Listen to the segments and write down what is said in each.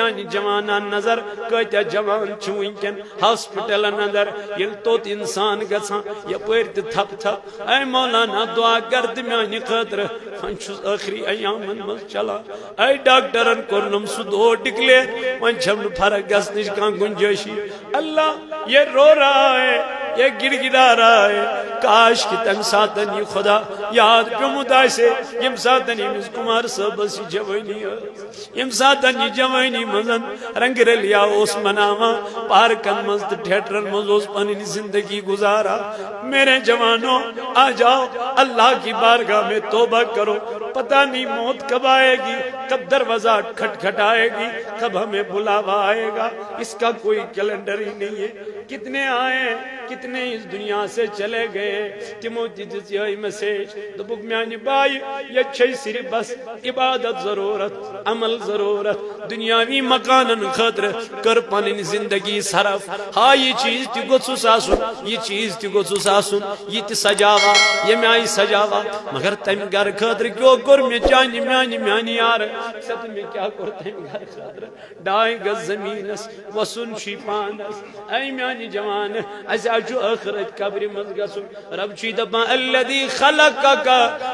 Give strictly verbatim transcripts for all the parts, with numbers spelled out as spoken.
میانہِ جوانن نظر، کۭتیاہ جوان چھِ وٕنکٮ۪ن ہاسپٹلن اندر۔ ییٚلہِ توٚت انسان گژھان، یپٲرۍ تہِ تھپھ تھپھ، اے مولانا، دعا کر تہٕ میانہِ خٲطرٕ، وۄنۍ چھُس ٲخری ایامن منٛز چلان۔ اے ڈاکٹرن کوٚرنم سُہ دود ڈکلیئر، وۄنۍ چھم نہٕ فرق گژھنٕچ کانٛہہ گنجٲیشی۔ اللہ، یہ رو رہا ہے، یہ گڑگڑا رہا ہے، کاش کہ تمہِ ساتن یہ خدا یاد پیومُت آسہِ، ییٚمہِ ساتن ییٚمِس کمار صٲبس یہِ جوٲنی ٲس۔ ییٚمہِ ساتن یہِ جوٲنی منٛز رنگ رلیا اوس مناوان، پارکن منٛز تہٕ تھیٹرن منٛز اوس پنٕنۍ زندگی گزاران۔ میرے جوانو، آ جاؤ، اللہ کی بارگاہ میں توبہ کرو۔ پتہ نہیں موت کب آئے گی، کب دروازہ کھٹکھٹائے گی، کب ہمیں بلاوا آئے گا، اس کا کوئی کیلنڈر ہی نہیں ہے۔ کتنے آئے، کتنے اس دنیا سے چلے گئے۔ تِمو تہِ دِژ یِہے میسیج، دوٚپُکھ، میانہِ بایہِ، ییٚتہِ چھے صرف بس عبادت ضرورت، عمل ضرورت، دنیاوی مکانن خٲطرٕ کٔر پنٕنۍ زندگی صرف۔ ہا، یہِ چیز تہِ گوٚژھُس آسُن، یہِ چیز تہِ گوٚژھُس آسُن، یہِ تہِ سجاوا، ییٚمہِ آیہِ سجاوا، مگر تمہِ گرٕ خٲطرٕ کیٛاہ کوٚر مےٚ چانہِ، میانہِ، میانہِ یارٕ؟ ژےٚ تہٕ مےٚ کیٛاہ کوٚر تمہِ گرٕ خٲطرٕ؟ ڈاے گز زمینس وسُن چھُے پانس۔ اے میانہِ جوان، اسہِ حظ چھُ ٲخرت قبرِ منٛز گژھُن۔ رب چھُے دپان، الذی خلقک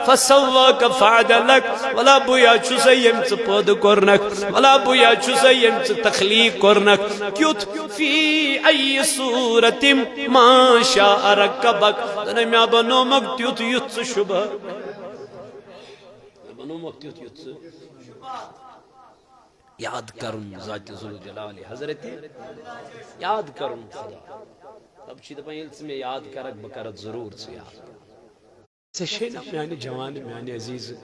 فسواک فعدلک۔ ولا بویا چھُسے ییٚمۍ ژٕ پٲدٕ کوٚرنکھ، ولا بویا چھُسے ییٚمۍ ژٕ تخلیق کوٚرنکھ۔ کیُتھ؟ فی ای صورت ما شاء رکبک۔ زنہٕ مےٚ بنومکھ تیُتھ یُتھ ژٕ شوٗبہٕ۔ مےٚ بنومکھ تیُتھ یُتھ ژٕ۔ یاد کرُن ذات ذوالجلال حضرت، یاد کرُن خدا۔ رب چھِ دپان، ییٚلہِ ژٕ مےٚ یاد کرکھ، بہٕ کرتھ ضروٗر ژٕ یاد۔ ژےٚ چھے نا میانہِ جوانہٕ، میانہِ عزیزٕ،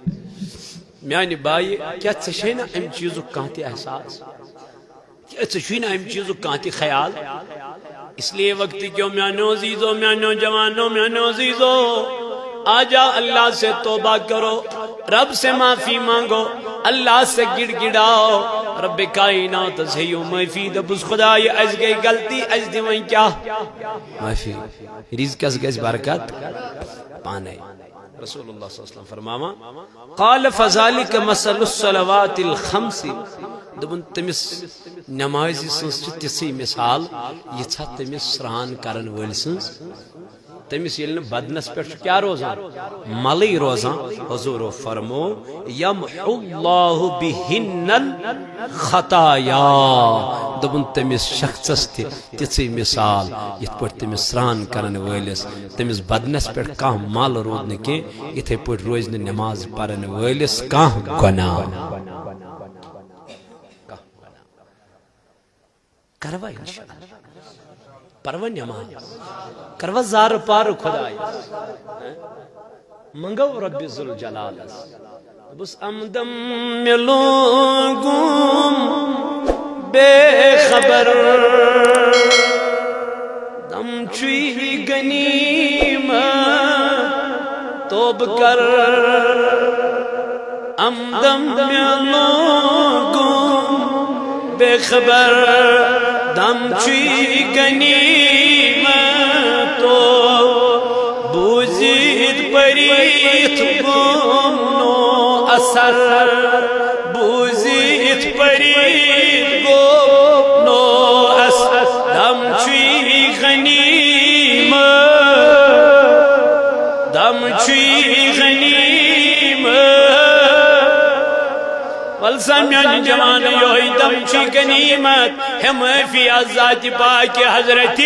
میانہِ بایہِ، کیٛاہ ژےٚ چھے نا امہِ چیٖزُک کانٛہہ تہِ احساس؟ کیٛاہ ژےٚ چھُے نا امہِ چیٖزُک کانٛہہ تہِ خیال؟ اس لیے وقت کیوں میانیو عزیزو، میانیو جوانو، میانیو عزیزو، آ جا اللہ سے توبہ کرو، رب سے معافی مانگو، اللہ سے گڑ گڑاؤ، رب کائنات سے ہیٚیِو معافی، دپُس خدایا، اسہِ گٔے غلطی، اسہِ دِ وۄنۍ کیٛاہ؟ معافی۔ رزقس گژھِ برکت پانے۔ رسول اللہ صلی اللہ علیہ وسلم فرماوان، قال فذلک مثل الصلوات الخمس۔ دوٚپُن، تٔمِس نمازِ سٕنٛز چھِ تِژھٕے مثال، یِژھا تٔمِس سرٛان کرن وٲلۍ سٕنٛز۔ تٔمِس ییٚلہِ نہٕ بدنس پٮ۪ٹھ چھُ کیٛاہ روزان؟ ملٕے روزان۔ حضوٗرو فرمو، یمحو اللہ بہن الخطایا۔ دوٚپُن، تٔمِس شخصس تہِ تِژھٕے مثال، یِتھ پٲٹھۍ تٔمِس سرٛان کرن وٲلِس، تٔمِس بدنس پٮ۪ٹھ کانٛہہ مل روٗد نہٕ کینٛہہ، یِتھے پٲٹھۍ روزِ نہٕ نماز پرن وٲلِس کانٛہہ گۄناہ۔ کروا انشاءاللہ؟ پروا نماز؟ کروا زارٕ پارٕ خدایس؟ منگو رب ذوالجلالس۔ بس امدم ملوگم بے خبر، دم چھُے غنیمت توب کر۔ امدم ملوگم بے خبر، دم چھُے غنیمت توب۔ بوٗزِتھ پٔرِتھ گوٚو نو اثر، بوٗزِتھ پٔرِتھ گوٚو نو اثر۔ دم چھُے غنیمت، دم چھُے غنیمت۔ ول سا میانہِ جوان، یوہے دم چھُے غنیمت، ہے معافی از ذاتِ پاکِ حضرتِ۔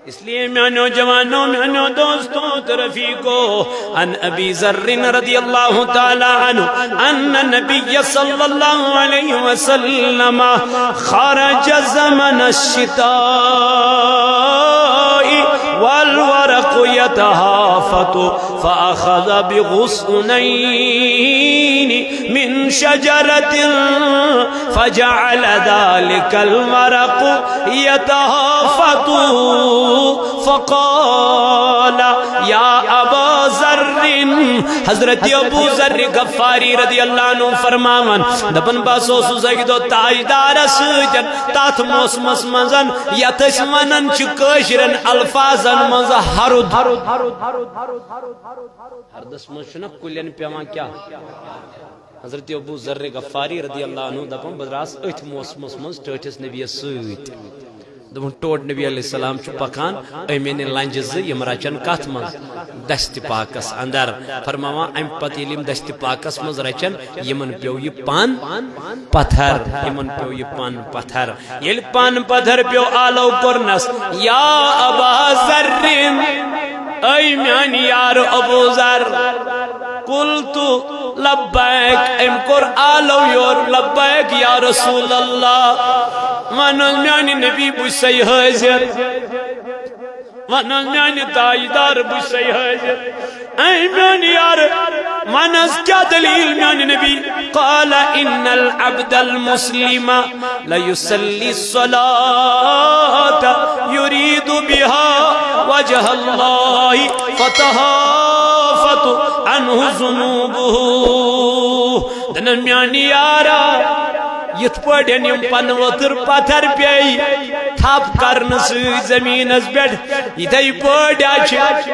اس لیے میانیو جوانو، میانیو دوستو تو رفیقو، عن ابی ذر رضی اللہ تعالی عنہ ان النبی صلی اللہ علیہ وسلم خرج زمن الشتاء والورق يتهافت فأخذ بغصنين من شجرة فجعل ذلك الورق يتهافت فقال يا أبا ذر۔ حضرت ابو ذر غفاری رضی اللہ عنہ فرماوان، دپان، بس اوسُس اکہِ دۄہ تاجدارس سۭتۍ تتھ موسمس منٛز یتھ أسۍ ونان چھِ کٲشرٮ۪ن الفاظن منٛز ہرُد۔ ہردس منٛز چھُنہ کُلٮ۪ن پٮ۪وان کیٛاہ؟ حضرت ابو ذر غفاری رضی اللہ عنہ دپان، بہٕ درٛاس أتھۍ موسمس منٛز ٹٲٹھِس نبیَس سۭتۍ۔ دوٚپُن، ٹوٹھ نبی علیہ السلام چھُ پکان، أمۍ أنۍ لنجہِ زٕ، یِم رچن کتھ منٛز؟ دستِ پاکس اندر۔ فرماوان، امہِ پتہٕ ییٚلہِ یِم دستِ پاکس منٛز رچن، یِمن پیوٚو یہِ پن پتھر، یِمن پیوٚو یہِ پن پتھر۔ ییٚلہِ پن پتھر پیوٚو، آلو کوٚرنس، یا ابا ذر، اے میانہِ یار ابو ذر۔ قلت لبیک، أمۍ کوٚر آلو یور، لبیک یا رسول اللہ۔ ون حظ میانہِ نبی، بہٕ چھُسے حٲضِر۔ ون حظ میانہِ تاجدار، بہٕ چھُسے حٲضِر۔ اے میانہِ یار، ون حظ کیٛاہ دٔلیٖل میانہِ نبی؟ قال ان العبد المسلم لیصلی الصلاة یرید بها وجه اللہ فتہافت عنہ ذنوبہ۔ دپان میانہِ یارا، یِتھ پٲٹھۍ یِم پنہٕ ؤتھٕر پتھر پیٚیہِ تھپھ کرنہٕ سۭتۍ زٔمیٖنس پٮ۪ٹھ، یِتھے پٲٹھۍ چھِ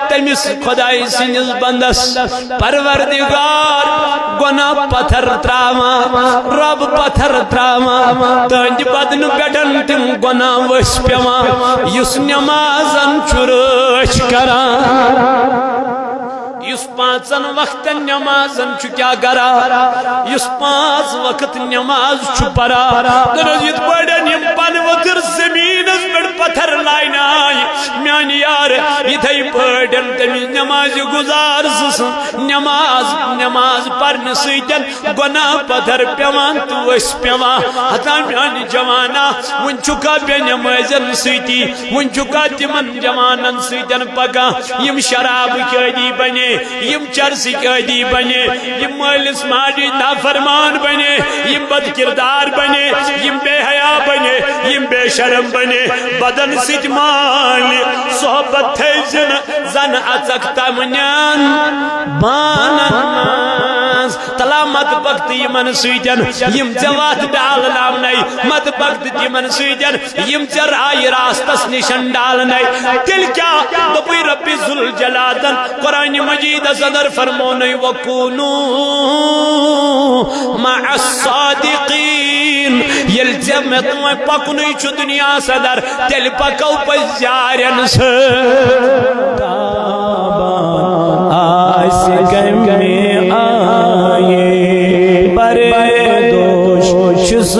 تٔمِس خۄداے سٕنٛدِس بندس پروردگار گۄناہ پتھر تراوان، رۄب پتھر تراوان، تہنٛدِ بدنہٕ پٮ۪ٹھ تِم گۄناہ ؤسۍ پٮ۪وان، یُس نمازن چھُ رٲچھ کران، یُس پانٛژن وقتن نمازن چھُ کیٛاہ کران، یُس پانٛژھ وقت نماز چھُ پران۔ دپان، یِتھ پٲٹھۍ یِم پنہٕ ؤتھٕر زٔمیٖنس پٮ۪ٹھ پتھر لاینہٕ آیہِ، میانہِ یار، یِتھے پٲٹھۍ تٔمِس نمازِ گُزار سٕنٛز نماز، نماز پرنہٕ سۭتۍ گۄناہ پتھر پٮ۪وان تہٕ ؤسۍ پٮ۪وان۔ ہتا میانہِ جوانا، وُنہِ چھُکھا بے نمازن سۭتی، وُنہِ چھُکھا تِمن جوانن سۭتۍ پکان، یِم شرابٕکۍ عٲدی بنے، یِم چرسٕکۍ عٲدی بنے، یِم مٲلِس ماجہِ نافرمان بنے، یِم بد کردار بنے، یِم بے حیا بنے، یِم بے شرم بنے، بدن سۭتۍ مالہِ صحبت تھٲوزِ نہٕ، زن اژکھ تمنین بانن منٛز۔ تلا مت بخت یِمن سۭتۍ، یِم ژےٚ وتھ ڈالناونَے، مت بخت تِمن سۭتۍ، یِم ژےٚ راے راستس نِشن ڈالنَے۔ تیٚلہِ کیٛاہ دوٚپُے رۄبِ ذوالجلالن؟ قرآن مجیدس اندر فرمونَے، وکونوا مع الصادقین۔ ییٚلہِ ژےٚ مےٚ تہٕ وۄنۍ پکنُے چھُ دُنیاہس اندر، تیٚلہِ پکو پٔزۍ یارن سۭتۍ۔ تابان آسہِ کمہِ آیہِ، بردوش چھُس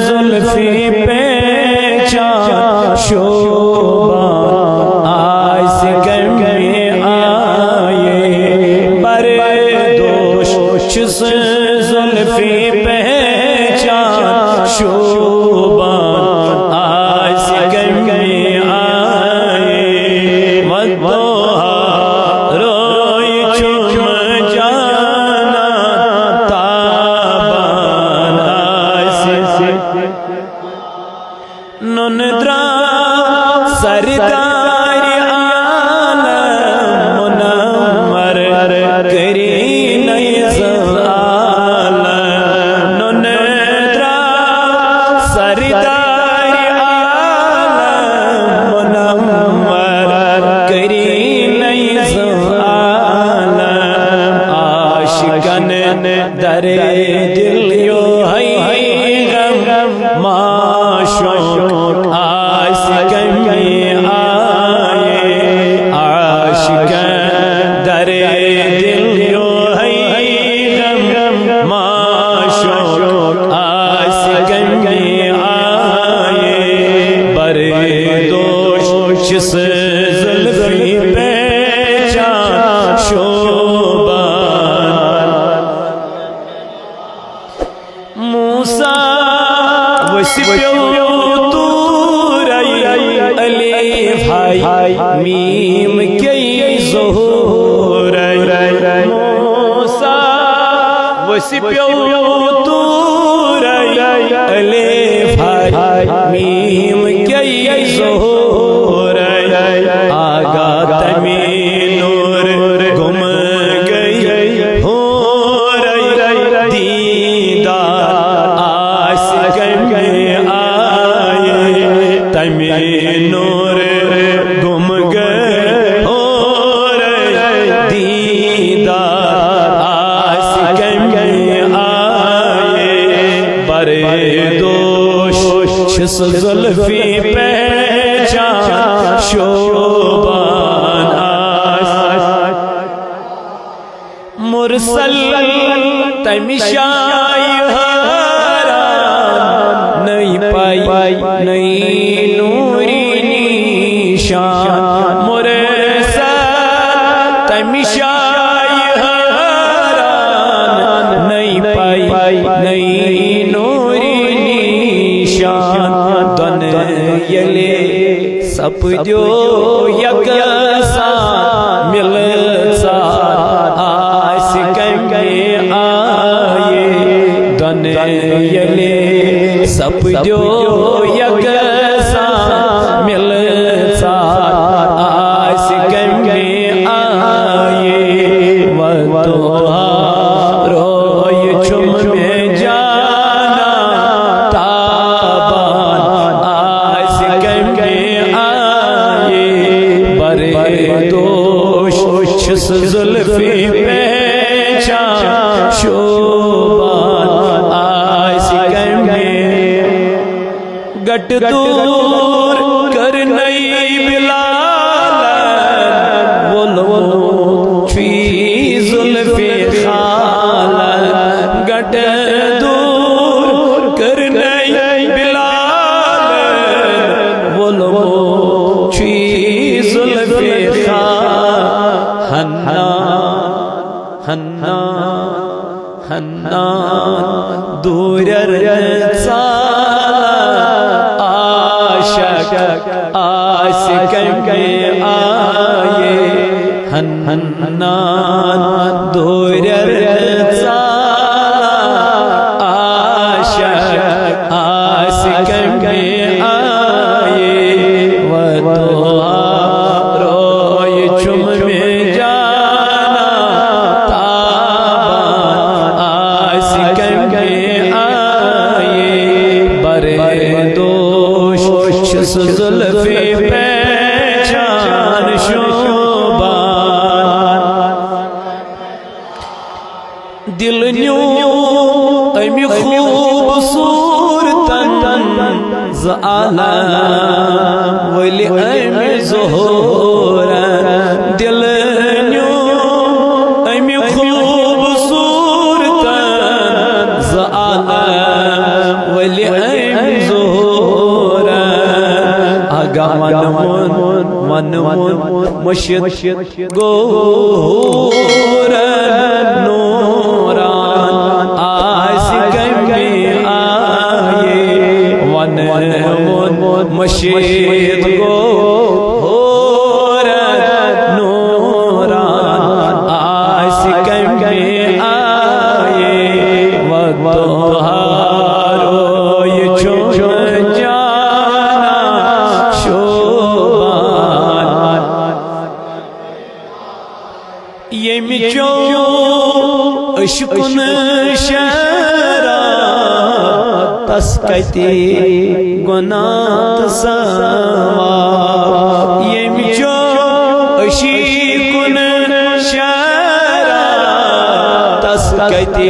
زُلفی پیچان، شوبان آسہِ کمہِ آیہِ، بردوش چھُس زُلفی پیچان، شوبان آسہِ کمہِ آیہِ، والضحیٰ روے چھُم جانان، تابان آسہِ۔ نُنہٕ درٛاو سردارِ عالم منور، کٔری نظر عالم۔ نُنہٕ درٛاو سردارِ عالم منور، کٔری نظر عالم۔ عاشقن درِ دل یوہے غم، معشوق آسہِ کمہِ آیہِ۔ عاشقن درِ دل یوہے غم، معشوق آسہِ کمہِ آیہِ۔ بردوش چھُس زُلفی پیچان، شوبان۔ موسیٰ ؤسۍ پیوٚو طورے، الف ہاے میم کے ظہورے۔ موسیٰ ؤسۍ پیوٚو طورے، الف ہاے میم کے ظہورے۔ آگاہ تمے نور گم گئی ہو رہی، دیدار آسہِ کمہِ آیہِ، تمے نور گم گئی ہو رہی، دیدار آسہِ کمہِ ارے دوش چھس زلفی پہچان شوبان آس۔ مرسل تمہِ جایہِ حٲران، نٔے پاے، نٔے نوٗری نِشان۔ مرسل تمہِ جایہِ حٲران، نٔے پاے، نٔے نوٗری نِشان۔ دۄن ییٚلہِ سپدیو یکساں مِلژار، آسہِ کمہِ آیہِ۔ دۄن ییٚلہِ سپدیو یکساں مِلژار، آسہِ کمہِ آیہِ۔ وتوہا روے چھُم مےٚ جانا تابان، آسہِ کمہِ آیہِ۔ بردوش چھس زلفی پہچان شوبان، آسہِ کمہِ۔ گٹ دور کر نئی بلال، وولمت چھُے زلفی خالن۔ گٹ دور کر نئی بلال، وولمت چھُے زلفی خالن۔ حنان، حنان، حنان، دوٗرٮ۪ر ژالا عاشق آسہِ کمہِ آیہِ۔ حنان، دوٗرٮ۪ر ژالا عاشق آسہِ کمہِ آیہِ۔ وتوہا روے چھُم مےٚ جانا تابان، آسہِ کمہِ آیہِ۔ بردوش چھس زلفی پہچان شوبان۔ دل نیو امہِ خوبصورتن ز عالم ولی امہِ ظہورن۔ دل نیو امہِ خوبصورتن ز عالم ولی امہِ ظہورن۔ آگاہ ونوُن، ونوُن مشت گوٚو حورن نوران، آسہِ کمہِ آیہِ۔ ونوُن مشت گوٚو حورن نوران، آسہِ کمہِ آیہِ۔ وتوہا روے چھُم جانا شوبان۔ ییٚمہِ چیو عشقُن شراب، تس کتہِ گۄناہ تہٕ ثواب۔ ییٚمہِ چیو عشقُن شراب، تس کتہِ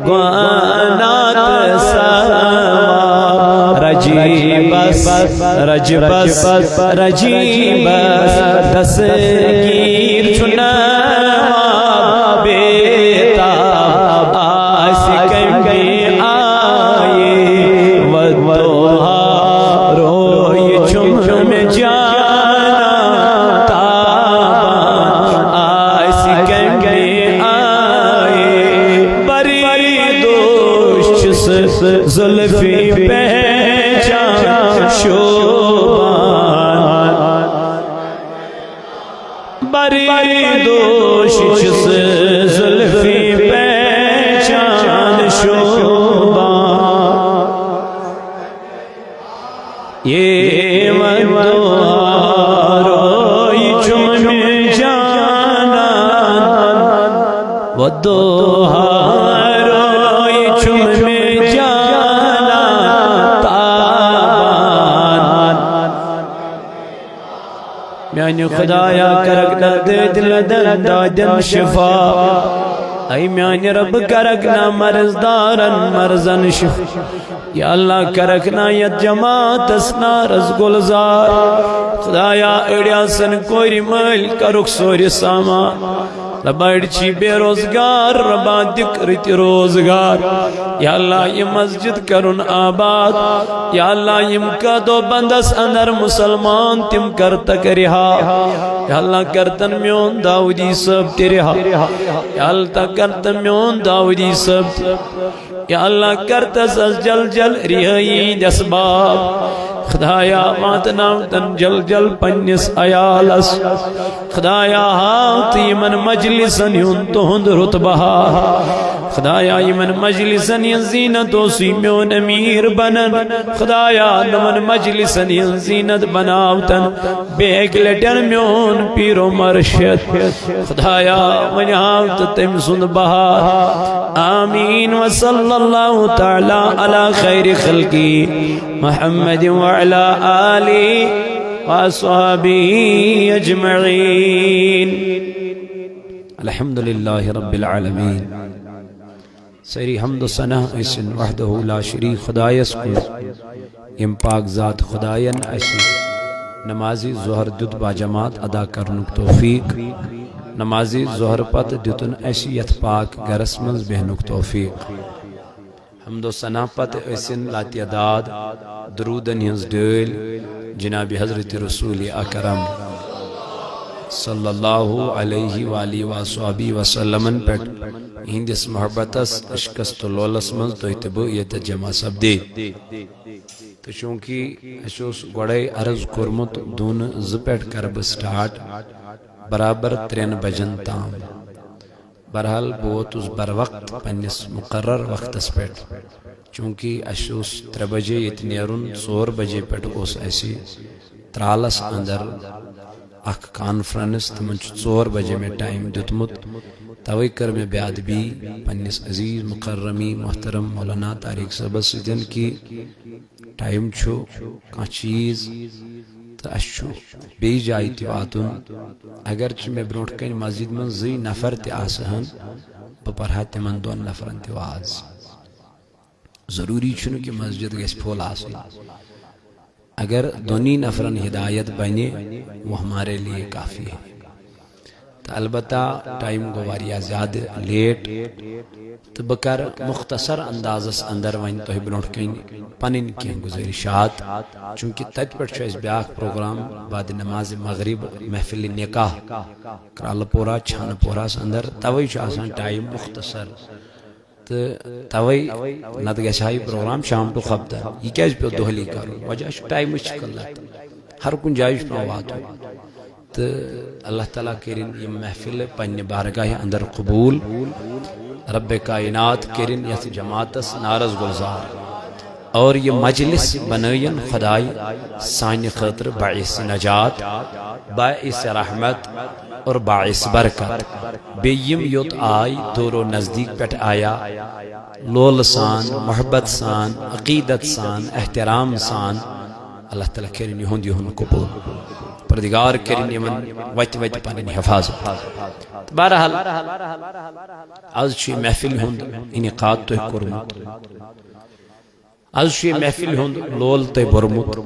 گۄناہ تہٕ ثواب۔ رجیبس، رجبس، رجیبس دستگیر چھُ نواب، بے تاب آسہِ کمہِ آیہِ۔ وتوہا روے چھُم جانا تابان، آسہِ کمہِ آیہِ۔ بردوش چھُس زلفی پہچان شوبان۔ بردوش چھُس زلفی پہچان شوبان۔ ییٚمہِ دۄہ روے چھُم جانان، وَ دۄہ روے چھُم جانان تابان۔ میانہِ خدایا، کرکھ نا دادِ لدن دادٮ۪ن شفا۔ اے میانہِ رب، کرکھ نا مرض دارن مرضن شفا۔ یا اللہ، کرکھ نا یتھ جماعتس نارس گلزار۔ خدایا، اڑیا سن کورِ مٲلۍ کرُکھ سورِ سامان۔ ربا، اڑۍ چھی بے روزگار، ربا دِکھ رٕتۍ روزگار۔ یا اللہ، یہِ مسجد کرُن آباد۔ یا اللہ، یِم کدو بندس اندر مسلمان، تِم کر تک رہا۔ یا اللہ، کرتن میون داودی صٲب تہِ رہا۔ یا اللہ، کرتن میون داودی صٲب تہِ۔ یا اللہ، کرتس از جل جل رہٲیی ہٕنٛدۍ اسباب۔ خدایا، واتناوتن جل جل پننِس عیالس۔ خدایا، ہاو تہٕ یِمن مجلسن ہُنٛد تُہُنٛد رتبہٕ ہاو۔ خدایا، یِمن مجلسن ہٕنٛز زینت اوسُے میون امیر بنن۔ خدایا، نمن مجلسن ہٕنٛز زینت بناوتن بیٚیہِ اکہِ لٹہِ میون پیٖرو مرشد۔ خدایا، وۄنۍ ہاو تہٕ تٔمۍ سُنٛد بہار۔ آمین۔ وصلی اللہ تعالی علی خیر خلقی محمد وعلی آلہ وصحبہ اجمعین۔ الحمدللہ رب العالمین۔ سٲری حمد و ثنا ٲسِن وحدہ لا شریک خدایس کُن، ییٚمۍ پاک ذات خداین اسہِ نمازِ ظہر دیُت باجماعت ادا کرنُک توفیق۔ نمازِ ظہر پتہٕ دیُتُن اسہِ یتھ پاک گرس منٛز بیہنُک توفیق۔ حمد و ثنا پتہٕ ٲسِن لاتعداد درودن ہٕنٛز ڈٲلۍ جناب حضرت رسول اکرم صلی اللہ علیہ وآلہ وصحبہ وسلمن پٮ۪ٹھ، یِہنٛدِس محبتس، عشقس تہٕ لولس منٛز تُہۍ تہٕ بہٕ ییٚتٮ۪تھ جمع سپدے۔ تہٕ چوٗنٛکہِ اَسہِ اوس گۄڈَے عرض کوٚرمُت، دوٗنہٕ زٕ پٮ۪ٹھ کرٕ بہٕ سٹارٹ برابر ترٛٮ۪ن بجن تام۔ بہرحال، بہٕ ووتُس بر وقت پننِس مقرر وقتس پٮ۪ٹھ، چوٗنٛکہِ اَسہِ اوس ترٛےٚ بجے ییٚتہِ نیرُن، ژور بجے پٮ۪ٹھ اوس اَسہِ ترالس اندر اکھ کانفرنس، تِمن چھُ ژور بجے مےٚ ٹائم دیُتمُت۔ توے کٔر مےٚ بے ادبی پننِس عزیز مکرمی محترم مولانا طارق صٲبس سۭتۍ کہِ ٹائم چھُ کانٛہہ چیٖز تہٕ اَسہِ چھُ بیٚیہِ جایہِ تہِ واتُن۔ اگرچہِ مےٚ برونٛٹھ کنہِ مسجد منٛز زٕے نفر تہِ آسہٕ ہن، بہٕ پرہا تِمن دۄن نفرن تہِ واز۔ ضروٗری چھُنہٕ کہِ مسجد گژھِ فُل آسٕنۍ۔ اگر دۄنٕے نفرن ہدایت بنہِ، وہ ہمارے لیے کافی ہے۔ تہٕ البتہ ٹائم گوٚو واریاہ زیادٕ لیٹ، تہٕ بہٕ کرٕ مختصر اندازس اندر وۄنۍ تۄہہِ برونٛٹھ کنہِ پنٕنۍ کینٛہہ گزٲرشات، چوٗنٛکہِ تتہِ پٮ۪ٹھ چھُ اَسہِ بیاکھ پروگرام بعد نماز مغرب، محفل نکاح، کرالہٕ پورہ، چھانہٕ پورہس اندر، توے چھُ آسان ٹائم مختصر۔ تہٕ توے نتہٕ گژھِ ہا یہِ پروگرام شام ٹُو خۄفتن۔ یہِ کیازِ پیوٚو دۄہلی کرُن؟ وجہ چھُ ٹایمٕچ چھِ قلت، ہر کُنہِ جایہِ چھُ پیوان واتُن۔ تہٕ اللہ تعالیٰ کٔرِن یِم محفلہٕ پننہِ بارگاہہِ اندر قبول۔ رب کائنات کٔرِن یتھ جماعتس نارس گلزار۔ اور یہِ مجلس بنٲیِن خداے سانہِ خٲطرٕ باعث نجات، باعث رحمت اور باعث برکت۔ بیٚیہِ یِم یوٚت آے، دوٗرو نزدیٖک پٮ۪ٹھ آیا، لولہٕ سان، محبت سان، عقیدت سان، احترام سان، اللہ تعالیٰ کٔرِن یِہُنٛد یِہُنٛد قبول۔ پردگار کٔرِن یِمن وتہِ وتہِ پنٕنۍ حفاظت۔ تہٕ بہرحال، از چھُ یہِ محفل ہُنٛد انعقاد تۄہہِ کوٚرمُت۔ از چھُ یہِ محفلہِ ہُنٛد لول تۄہہِ بوٚرمُت۔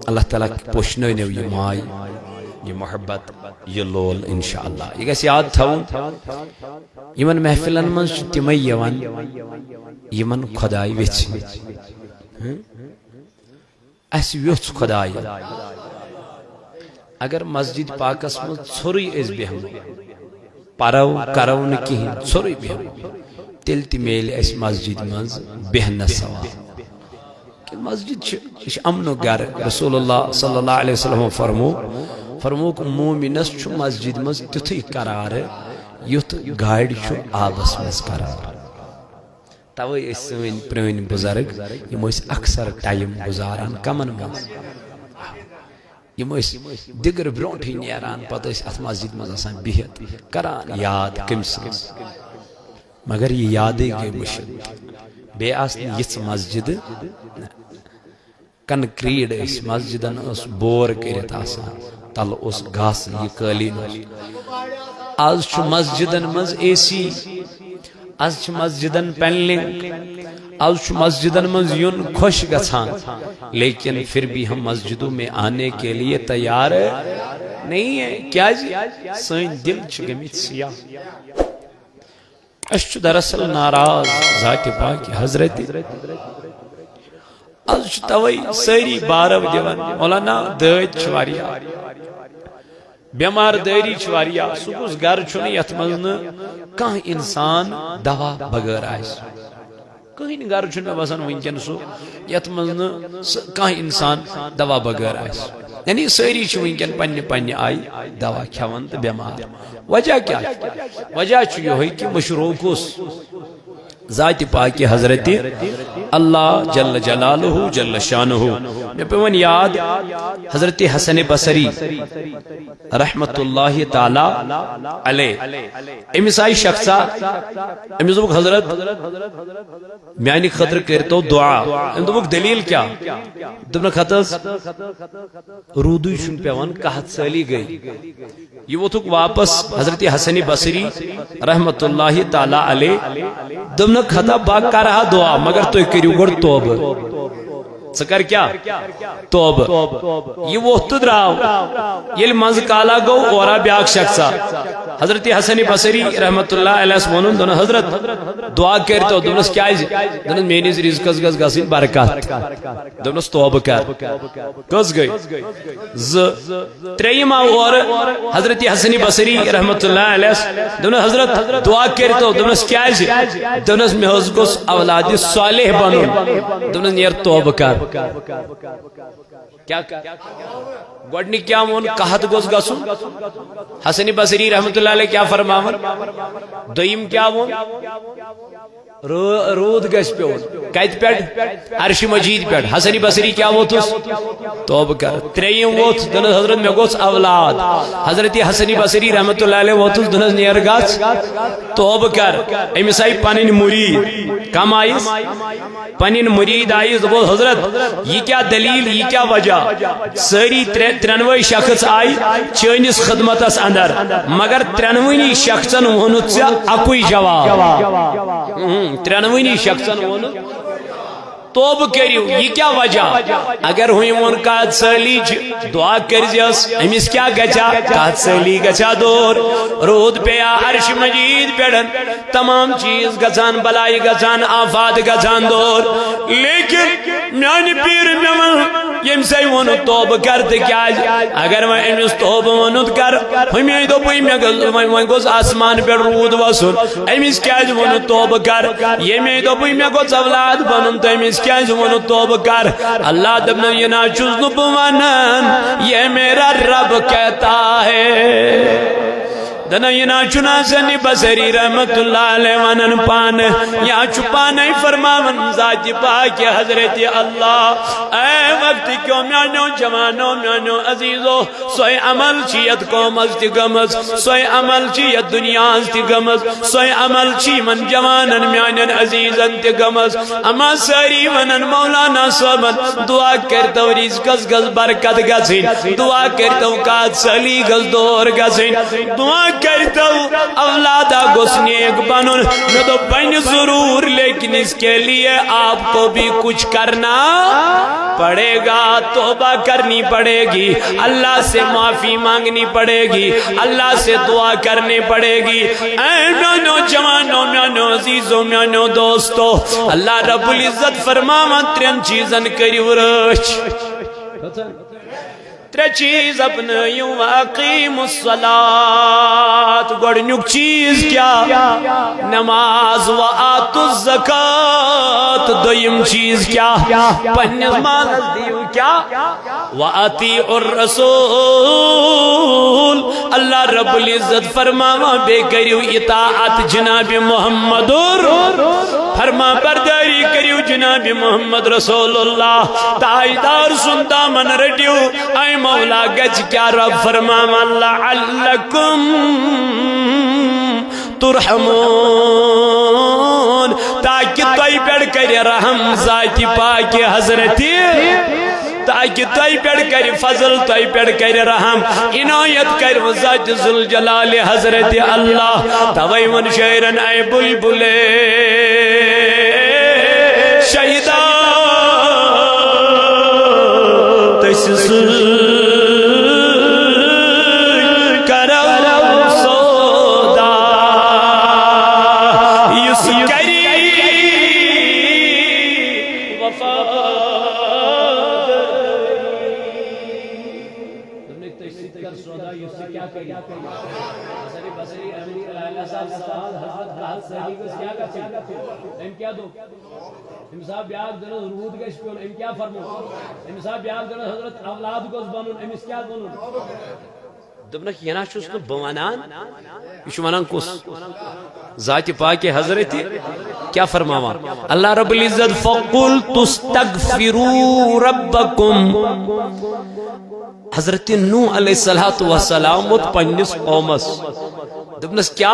اللہ تعالیٰ پوشنٲونیو یہِ ماے، یہِ محبت، یہِ لول انشاءاللہ۔ یہِ گژھِ یاد تھاوُن، یِمن محفلن منٛز چھِ تِمے یِوان، یِمن خۄداے ویژھِ۔ ہٕم؟ اَسہِ ویوٚژھ خۄداے۔ اگر مسجد پاکس منٛز ژھوٚرُے أسۍ بیٚہمو، پرو کرو نہٕ کِہیٖنۍ، ژھوٚرُے بیٚہمو، تیٚلہِ تہِ میلہِ اَسہِ مسجد منٛز بیٚہنس ثواب۔ کہ مسجد چھِ، یہِ چھِ امنُک گرٕ۔ رسول اللہ صلی اللہ علیہ وسلم فرمو، فرمووُکھ، مومنس چھُ مسجد منٛز تیُتھُے قرار، یُتھ گاڑِ چھُ آبس منٛز قرار۔ توے ٲسۍ سٲنۍ پرٲنۍ بزرگ، یِم ٲسۍ اکثر ٹایم گُزاران کمن منٛز؟ یِم ٲسۍ دِگر برونٛٹھٕے نیران، پتہٕ ٲسۍ اتھ مسجد منٛز آسان بِہِتھ، کران یاد کٔمۍ سٕنٛز۔ مگر یہِ یادٕے گٔے مٔشِتھ۔ بیٚیہِ آسہٕ نہٕ یِژھ مسجدٕ۔ کنکریٹ ٲسۍ، مسجدن ٲس بور کٔرِتھ آسان، تلہٕ اوس گاسہٕ، یہِ قٲلیٖن اوس۔ از چھُ مسجدن منٛز اے سی، از چھِ مسجدن پینلنگ، از چھُ مسجدن منٛز یُن خۄش گژھان، لیکن پھر بھی ہم مسجدوں میں آنے کے لیے تیار نہیں ہے۔ کیازِ؟ سٲنۍ دِل چھِ گٔمٕتۍ سیاہ۔ أسۍ چھِ دراصل ناراض ذاتِ پاکِ حضرتِ۔ از چھِ توے سٲری بارو دِوان، مولانا، دٲدۍ چھِ واریاہ، بیمار دٲری چھِ واریاہ۔ سُہ کُس گرٕ چھُنہٕ یتھ منٛز نہٕ کانٛہہ انسان دوا بغٲر آسہِ؟ کٕہٕنۍ گرٕ چھُنہٕ مےٚ باسان وٕنکیٚن سُہ یتھ منٛز نہٕ سُہ کانٛہہ انسان دوا بغٲر آسہِ۔ یعنی سٲری چھِ وٕنکیٚن پننہِ پننہِ آیہِ دوا کھٮ۪وان تہٕ بیمار۔ وجہ کیٛاہ چھُ؟ وجہ چھُ یِہوٚے کہِ مشروکُس ذاتِ پاکِ حضرتِ اللہ جل جلالہ جل شانہ۔ مےٚ پیوٚو وۄنۍ یاد حضرتِ حسنِ بصری رحمتہ اللہ تعالیٰ علیہ۔ أمِس آیہِ شخصا، أمِس دوٚپُکھ، "حضرت، میانہِ خٲطرٕ کٔرۍتو دُعا۔" أمۍ دوٚپُکھ، "دٔلیٖل کیٛاہ؟" دوٚپنَکھ، "ہتہٕ حظ، روٗدُے چھُنہٕ پٮ۪وان، قحط سٲلی گٔے۔" یہِ ووٚتھُکھ واپس حضرتِ حسنِ بصری رحمتہ اللہ تعالیٰ علیہ۔ دوٚپنَکھ، "ہتا بہٕ کرٕ ہا دُعا، مگر تُہۍ کٔرِو گۄڈٕ توبہٕ۔" ژٕ کر کیٛاہ؟ توبہٕ۔ یہِ ووٚتھ تہٕ درٛاو۔ ییٚلہِ منٛزٕ کالا گوٚو، اورا بیٛاکھ شخصا۔ حضرتِ حسنِ بصری رحمتہ اللہ علیہس ووٚنُن، دوٚپُن، "حضرت، دُعا کٔرۍتو۔" دوٚپنَس، "کیٛازِ؟" دوٚپنَس، "میٛٲنِس رِزقس گٔژھ گژھٕنۍ برکت۔" دوٚپنَس، "توبہٕ کر۔" کٔژ گٔے؟ زٕ۔ ترٛیٚیِم آو اورٕ حضرتِ حسنِ بصری رحمتہ اللہ علیہس۔ دوٚپنَس، "حضرت، دُعا کٔرۍتو۔" دوٚپنَس، "کیٛازِ؟" دوٚپنَس، "مےٚ حظ گوٚژھ اولادِ صالح بنُن۔" دوٚپنَس، "نیر توبہٕ کر۔" کیٛاہ؟ گۄڈٕنِکۍ کیٛاہ ووٚن؟ قحط گوٚژھ گژھُن۔ حسنِ بصری رحمتہ اللہ علیہ کیٛاہ فرماوان؟ دوٚیِم کیٛاہ ووٚن؟ رو-، روٗد گژھِ پیوٚن۔ کتہِ پٮ۪ٹھ؟ عرشِ مجیٖد پٮ۪ٹھ۔ حسنِ بصری کیٛاہ ووٚتھُس؟ توبہٕ کر۔ ترٛیٚیِم ووٚتھ، دوٚپنَس، "حضرت، مےٚ گوٚژھ اولاد۔" حضرتِ حسنِ بصری رحمتہ اللہ علیہ ووٚتھُس، دوٚپنَس، "نیر گژھ، توبہٕ کر۔" أمِس آیہِ پنٕنۍ مُریٖد۔ کم آیِس؟ پنٕنۍ مُریٖد آیِس، دوٚپُس، "حضرت، یہِ کیٛاہ دٔلیٖل، یہِ کیٛاہ وجہ؟" سٲری ترٛےٚ، ترٛٮ۪نوَے شخص آیہِ چٲنِس خدمتس اندر، مگر ترٛٮ۪نوٕنی شخصن ووٚنُتھ ژےٚ اَکُے جواب۔ اہم، ترٛٮ۪نوٕنی شخصن ووٚنُتھ، "توبہٕ کٔرِو، یہِ کیٛاہ وجہ؟" اگر ہوٚمۍ ووٚن، "قحط سٲلی چھِ، دُعا کٔرۍزٮ۪س، أمِس کیٛاہ گژھِ ہا؟ قحط سٲلی گژھِ ہا دوٗر، روٗد پیٚیہِ ہا عرشِ مجیٖد پٮ۪ٹھ، تمام چیٖز گژھان، بلایہِ گژھان، آفات گژھان دوٗر۔" لیکن میانہِ پیٖرِ مےٚ ووٚن، ییٚمِسے ووٚنُتھ توبہٕ کر تہٕ کیٛازِ؟ اگر وۄنۍ أمِس توبہٕ ووٚنُتھ کر، ہُمے دوٚپُے مےٚ گوٚژھ، وۄنۍ، وۄنۍ گوٚژھ آسمان پٮ۪ٹھ روٗد وسُن۔ أمِس کیٛازِ ووٚنُتھ توبہٕ کر؟ ییٚمے دوٚپُے مےٚ گوٚژھ اولاد بنُن، تہٕ أمِس کیٛازِ ووٚنُتھ توبہٕ کر؟ اللہ دوٚپنَس، "یہِ نہ چھُس نہٕ بہٕ ونان، یہ میرا رب کہتا ہے۔" دَپان، یہِ نہ چھُنہٕ حسنِ بصری رحمتہ اللہ علیہ ونان پانہٕ، یا چھُ پانے فرماوان ذاتِ پاکِ حضرتِ اللہ۔ اے وقت کیو میانیو جوانو، میانیو عزیزو، سۄے عمل چھِ یتھ قومس تہِ گٔمٕژ، سۄے عمل چھِ یتھ دُنیاہس تہِ گٔمٕژ، سۄے عمل چھِ یِمن جوانن میانٮ۪ن عزیزن تہِ گٔمٕژ۔ اما سٲری ونان مولانا صٲبن، دعا کٔرتو رزقس گٔژھ برکت گژھٕنۍ، دعا کٔرتو قحط سٲلی گٔژھ دور گژھٕنۍ، دعا کٔرتو اولادا گوٚژھ نیک بنُن۔ مےٚ دوٚپ، بنہِ ضرور، لیکن اس کے لیے آپ کو بھی کچھ کرنا پڑے گا، توبہ کرنی پڑے گی، اللہ سے معافی مانگنی پڑے گی، اللہ سے دعا کرنی پڑے گی۔ اے میانیو جوانو، میانیو عزیزو، میانیو دوستو، اللہ رب العزت فرماوان، ترٛٮ۪ن چیٖزن کٔرِو رٲچھ۔ ترٛےٚ چیٖز اپنٲیِو، واقیموا الصلاۃ۔ گۄڈٕنیُک چیٖز کیٛاہ؟ نماز۔ و آتوا الزکوٰۃ۔ دوٚیِم چیٖز کیٛاہ؟ پننِس مالس دِیِو کیٛاہ؟ و اطیعوا الرسول۔ اللہ رب العزت فرماوان، بیٚیہِ کٔرِو اطاعت جناب محمد۔ فرما برداری کٔرِو جناب محمد رسول اللہ۔ تاجدار سُنٛد دامن رٔٹِو۔ اے مولا، گژھِ کیٛاہ؟ رب فرماوان، لعلکم ترحمون، تاکہ تۄہہِ پٮ۪ٹھ کرِ رحم ذاتِ پاکِ حضرتِ۔ تاکہ تۄہہِ پٮ۪ٹھ کرِ فضل، تۄہہِ پٮ۪ٹھ کرِ رحم، عنایت کرِ ذات ذوالجلال حضرت اللہ۔ توے ووٚن شٲعرن، اے بلبلے شیدا، تٔسۍ سۭتۍ کرو سودا، یُس کرِ وفا۔ دوٚپنَے، تٔسۍ سۭتۍ کر سودا، یُس ژٕ کیٛاہ کَرِ؟ حسن بصری رحمتہ اللہ علیہ صاحب سوال، حضرت قحط سٲلی گٔژھ کیٛاہ گژھٕنۍ؟ أمۍ کیٛاہ دوٚپ؟ أمِس آو بیٛاکھ دٔلیٖل، روٗد گژھِ پیوٚن، أمۍ کیٛاہ فرموو؟ أمِس آو بیٛاکھ دٔلیٖل، حضرت اولاد گوٚژھ بَنُن، أمِس کیٛاہ ووٚنُن؟ دوٚپنَکھ، یہِ نہ چھُس نہٕ بہٕ وَنان، یہِ چھُ وَنان کُس؟ ذاتِ پاکِ حضرت کیٛاہ فرماوان؟ اللہ رب العزت، فَقُلْتُ اسْتَغْفِرُوا رَبَّكُمْ۔ حضرت نوح علیہ الصلوۃ والسلام ووت پننِس قومس، دوٚپنس کیا؟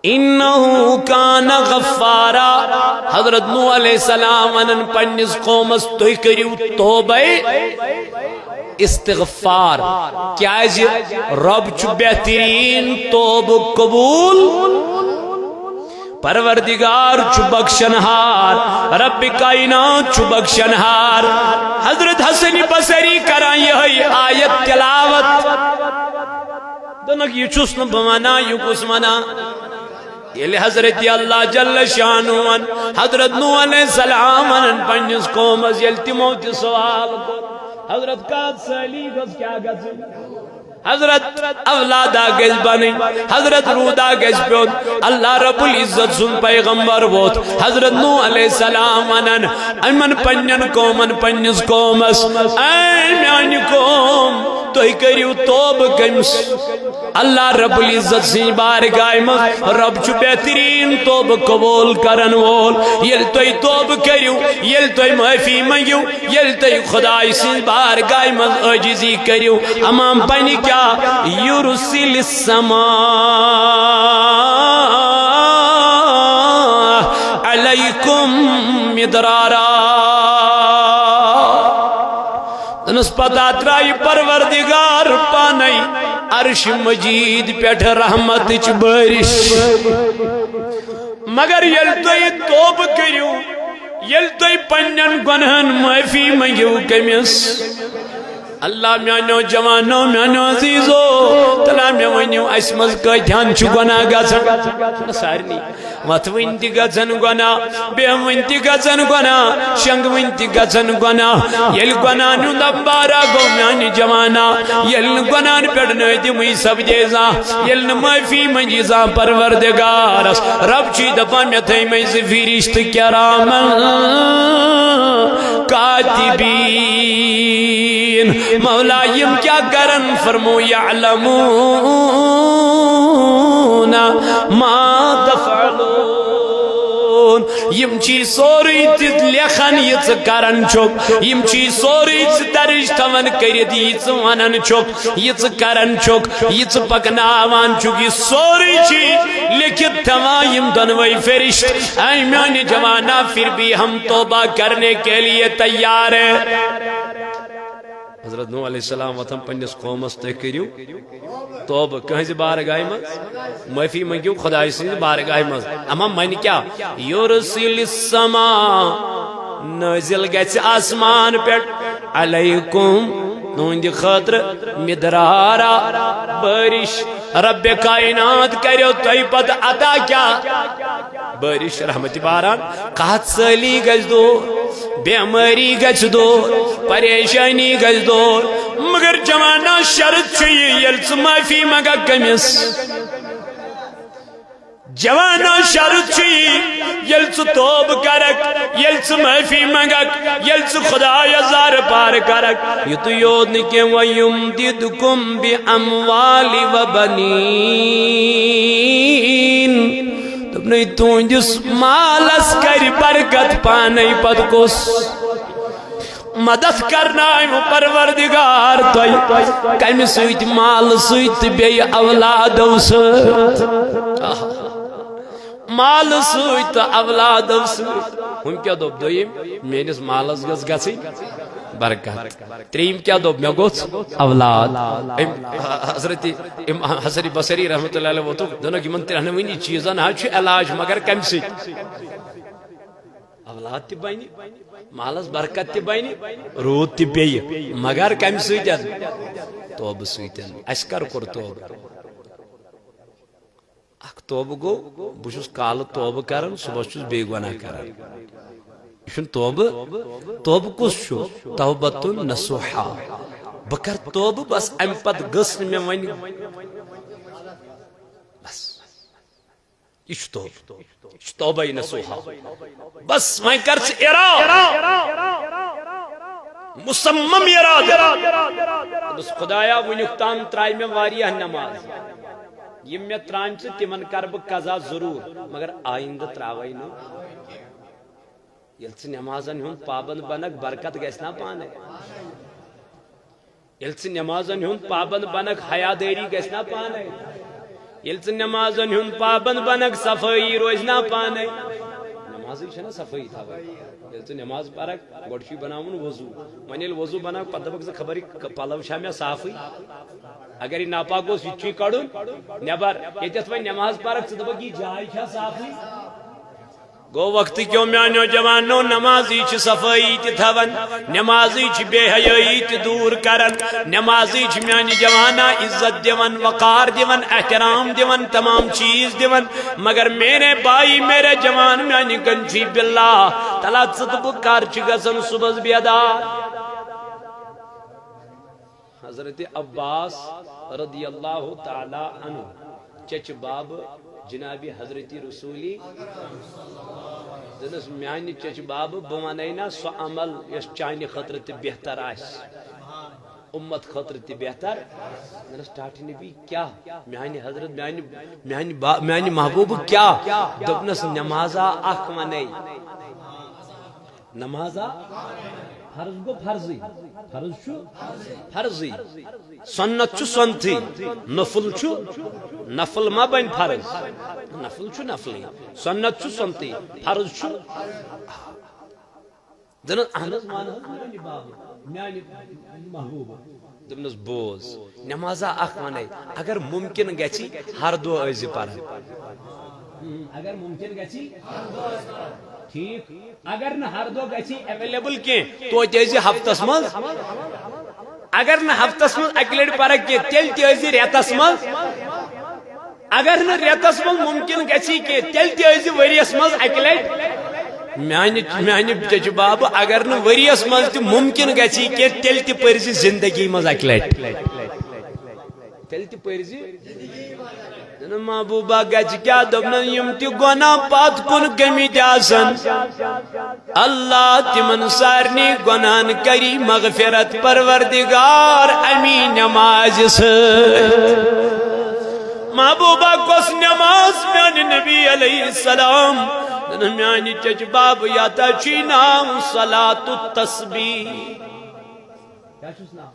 انہ کان غفارا۔ حضرت نوح علیہ السلام ونان پننِس قومس، تُہۍ کٔرِو توبہ استغفار، کیازِ رب چھُ بہترین توبہ قبول۔ پروردگار چھُ بخشن ہار، رب کائنات چھُ بخشن ہار۔ حضرت حسن بصری کران یہے آیت تلاوت۔ دوٚپنکھ، یہِ چھُس نہٕ بہٕ ونان، یہِ کُس ونان؟ ییٚلہِ حضرت اللہ جل شانہ ون، حضرت نوح علیہ السلام ونان پننِس قومس، ییٚلہِ تِمو تہِ سوال کوٚر، حضرت قحط سٲلی گٔژھ کیٛاہ گژھٕنۍ؟ حضرت اولادا گژھِ بنٕنۍ، حضرت روٗدا گژھِ پیوٚن۔ اللہ رب العزت سُنٛد پیغمبر ووت، حضرت نوح علیہ السلام ونان یِمن پننٮ۪ن قومن، پننِس قومس، اے میانہِ قوم، تُہۍ کٔرِو توبہٕ کٔمِس؟ اللہ رب العزت سٕنٛزِ بارگاہہِ منٛز۔ رب چھُ بہترین توبہٕ قبول کرن وول۔ ییٚلہِ تُہۍ توبہٕ کٔرِو، ییٚلہِ تُہۍ معٲفی منٛگِو، ییٚلہِ تُہۍ خداے سٕنٛزِ بارگاہہِ منٛز عٲجزی کٔرِو، اما پنہِ کیا؟ یُرسِلِ السَّمَاءَ عَلَيْكُمْ مِدْرَارًا۔ دوٚپنس پتہ ترایہِ پروردگار پانے عرش مجید پٮ۪ٹھ رحمتٕچ بٲرِش۔ مگر ییٚلہِ تُہۍ توبہٕ کٔرِو، ییٚلہِ تُہۍ پننٮ۪ن گۄنہن معٲفی منٛگِو کٔمِس؟ اللہ میانیو جوانو، میانیو عزیزو، تلا مےٚ ؤنِو، اسہِ منٛز کۭتہن چھُ گۄناہ گژھان؟ سارنٕے۔ وتھوٕنۍ تہِ گژھن گۄناہ، بیہوٕنۍ تہِ گژھن گۄناہ، شۄنگوٕنۍ تہِ گژھن گۄناہ۔ ییٚلہِ گۄناہن ہُنٛد امبارا گوٚو میانہِ جوانا، ییٚلہِ نہٕ گۄناہن پٮ۪ٹھ نٲدِمٕے سپدے زانٛہہ، ییٚلہِ نہٕ معٲفی منٛگی زانٛہہ پروردگارس، رب چھُے دپان، مےٚ تھٲے مےٚ زٕ فرشتہٕ کرامن کاتبین۔ مولا، یِم کیٛاہ کرن؟ فرمو، یعلمون ما تفعلون۔ یِم چھی سورُے تہِ لیکھان، یہِ ژٕ کران چھُکھ۔ یِم چھی سورُے ژٕ درٕج تھاوان کٔرِتھ، یہِ ژٕ ونان چھُکھ، یہِ ژٕ کران چھُکھ، یہِ ژٕ پکناوان چھُکھ، یہِ سورُے چھی لیکھِتھ تھاوان یِم دۄنوَے فرشتہٕ۔ اے میانہِ جوانا، پھر بھی ہم توبہ کرنے کے لیے تیار ہیں۔ حضرت نوح علیہ السلام وتھان پننِس قومس، تُہۍ کٔرِو توبہٕ کٕہٕنٛزِ بارگاہہِ منٛز، معٲفی منٛگِو خدایہِ سٕنٛزِ بارگاہہِ منٛز۔ اما منہِ کیٛاہ؟ یُرسِلِ السَّمَاءَ، نٲزِل گژھِ آسمان پٮ۪ٹھ، علیکم، تُہٕنٛدِ خٲطرٕ، مِدرارا، بٲرِش۔ رب کائنات کریو تۄہہِ پتہٕ عطا کیٛاہ؟ بٲرِش، رحمتِ باران۔ قحط سٲلی گژھِ دوٗر، بیمٲری گژھِ دوٗر، پریشٲنی گژھِ دوٗر۔ مگر جوانا، شرط چھُ یہِ، ییٚلہِ ژٕ معٲفی منٛگکھ کٔمِس؟ جوانا، شرط چھُ یہِ، ییٚلہِ ژٕ توبہٕ کرکھ، ییٚلہِ ژٕ معٲفی منٛگکھ، ییٚلہِ ژٕ خدایس زارٕ پار کرکھ، یُتُے یوت نہٕ کینٛہہ، وَیُمْدِدْکُمْ بِأَمْوَالٍ وَبَنِینَ۔ دوٚپنَے، تُہٕنٛدِس مالس کرِ برکت پانے۔ پتہٕ کُس؟ مدد کرناوِ پروردگار تۄہہِ۔ کمہِ سۭتۍ؟ مالہٕ سۭتۍ تہٕ بیٚیہِ اولادو سۭتۍ۔ آہا۔ مالہٕ سۭتۍ تہٕ اولادو سۭتۍ۔ ہُم کیٛاہ دوٚپ دوٚیِم؟ میٲنِس مالس گٔژھ گژھٕنۍ برکت۔ ترٛیٚیِم کیٛاہ دوٚپ؟ مےٚ گوٚژھ اولاد۔ أمۍ حضرت، أمۍ حسن بصری رحمتہ اللہ علیہ ووٚتُکھ، دوٚپنکھ، یِمن ترٛٮ۪نوٕنی چیٖزن حظ چھُ علاج، مگر کمہِ سۭتۍ؟ اولاد تہِ بنہِ، مالس برکت تہِ بنہِ، روٗد تہِ پیٚیہِ، مگر کمہِ سۭتۍ؟ توبہٕ سۭتۍ۔ اسہِ کر کوٚر توبہٕ؟ اکھ توبہٕ گوٚو، بہٕ چھُس کالہٕ توبہٕ کران، صبحس چھُس بیٚیہِ گۄناہ کران۔ یہِ چھُنہٕ توبہٕ۔ توبہٕ کُس چھُ؟ توبتُن نصوحا۔ بہٕ کرٕ توبہٕ، بس، امہِ پتہٕ گٔژھ نہٕ مےٚ وۄنۍ، بس۔ یہِ چھُ توبہٕ۔ یہِ چھُ توبہ نصوحا۔ بس، وۄنۍ کر ژٕ ارادٕ۔ مصمم ارادٕ۔ دوٚپُس، خدایا، وٕنیُک تام ترٛایہِ مےٚ واریاہ نماز۔ یِم مےٚ ترٛامژٕ، تِمن کرٕ بہٕ قضا ضروٗر، مگر آیندٕ ترٛاوَے نہٕ۔ ییٚلہِ ژٕ نمازن ہُنٛد پابند بنکھ، برکت گژھِ نا پانے؟ ییٚلہِ ژٕ نمازن ہُنٛد پابند بنکھ، حیادٲری گژھِ نا پانے؟ ییٚلہِ ژٕ نمازن ہُنٛد پابند بنکھ، صفٲیی روزِ نا پانے؟ نمازٕے چھےٚ نا صفٲیی تھاوٕنۍ۔ ییٚلہِ ژٕ نماز پرکھ، گۄڈٕ چھُے بناوُن وضوٗ۔ وۄنۍ ییٚلہِ وضوٗ بناوکھ، پتہٕ دپکھ ژٕ، خبر یہِ ک-، پلو چھا مےٚ صافٕے؟ اگر یہِ ناپاک اوس، یہِ تہِ چھُے کڑُن نٮ۪بر۔ ییٚتٮ۪تھ وۄنۍ نماز پرکھ، ژٕ دپکھ، یہِ جاے چھا صافٕے؟ گوٚو وقت کیو میانیو جوانو، نمازی چھِ صفٲیی تہِ تھاوان، نمازی چھِ بے حیٲیی تہِ دوٗر کران، نمازی چھِ میانہِ جوانا عزت دِوان، وقار دِوان، احترام دِوان، تمام چیٖز دِوان۔ مگر میرے بھائی، میرے جوان، میانہِ گنجی باللہ، تلا ژٕ تہٕ بہٕ کر چھِ گژھان صبحس بیدار؟ حضرت عباس رضی اللہ تعالیٰ عنہ، چچ باب جناب حضرت رسولی، دنس میانہِ چچ باب، بہٕ ونے نا سُہ عمل یُس چانہِ خٲطرٕ تہِ بہتر آسہِ، امت خٲطرٕ تہِ بہتر۔ دنس ٹاٹھ نبی کیا؟ میانہِ حضرت، میانہِ، میانہِ با-، میانہِ محبوب کیا؟ دوٚپنس، نمازا اکھ ونے۔ نمازا فرض گوٚو فرضٕے۔ فرض چھُ فرضٕے۔ سنت چھُ سنتھٕے۔ نفل چھُ، نفل ما بنہِ فرض؟ نفل چھُ نفلٕے۔ سنت چھُ سنتھٕے۔ فرض چھُ۔ دَپان، اہن حظ، وَن حظ میانہِ بابہٕ، میانہِ محبوبہٕ۔ دوٚپنس، بوز، نمازا اکھ ونے، اگر ممکن گژھی، ہر دۄہ ٲسۍ زِ پران۔ اگر ممکن گژھی، ٹھیک۔ اگر نہٕ ہر دۄہ گژھی ایویلیبل کینٛہہ، توتہِ ٲسۍ زِ ہفتس منٛز۔ اگر نہٕ ہفتس منٛز اکہِ لٹہِ پرکھ کینٛہہ، تیٚلہِ تہِ ٲسۍ زِ رٮ۪تس منٛز۔ اگر نہٕ رٮ۪تس منٛز ممکن گژھی کینٛہہ، تیٚلہِ تہِ ٲسۍ زِ ؤریس منٛز اکہِ لٹہِ۔ میانہِ، میانہِ چچہِ بابہٕ، اگر نہٕ ؤریس منٛز تہِ ممکن گژھی کینٛہہ، تیٚلہِ تہِ پٔرۍ زِ زندگی منٛز اکہِ لٹہِ۔ تیٚلہِ تہِ پٔرۍ زِ۔ دوٚپنَس، محبوبہ گژھِ کیٛاہ؟ دوٚپنَس، یِم تہِ گۄناہ پتھ کُن گٔمٕتۍ آسن، اللہ تِمن سارنٕے گۄناہن کری مغفرت، پروردگار، امی نمازِ سۭتۍ۔ محبوبہ، کۄس نماز؟ میانہِ نبی علیہ السلام۔ دوٚپنَس، میانہِ چچہِ بابہٕ، یتھ چھُے ناو صلاۃ التسبیح۔ کیٛاہ چھُس ناو؟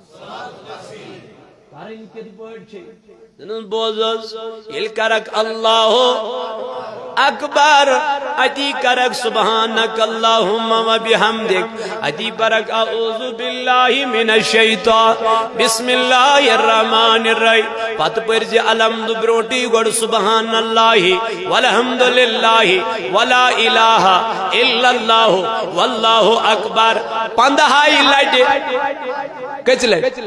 پرٕنۍ کِتھ پٲٹھۍ چھِ؟ دوٚپنَس، بوز حظ، ییٚلہِ کرکھ اللہ اکبر، اتی کرکھ سبحانک اللہم و بحمدک، اتی پرکھ اعوذ باللہ من الشیطان، بسم اللہ الرحمن الرحیم، پتہٕ پٔرۍ زِ الحمد برونٹھٕے گۄڈٕ سبحان اللہ والحمد للہ ولا الہ الا اللہ واللہ اکبر پندہاے لٹہِ۔ کٔژِ لٹہِ؟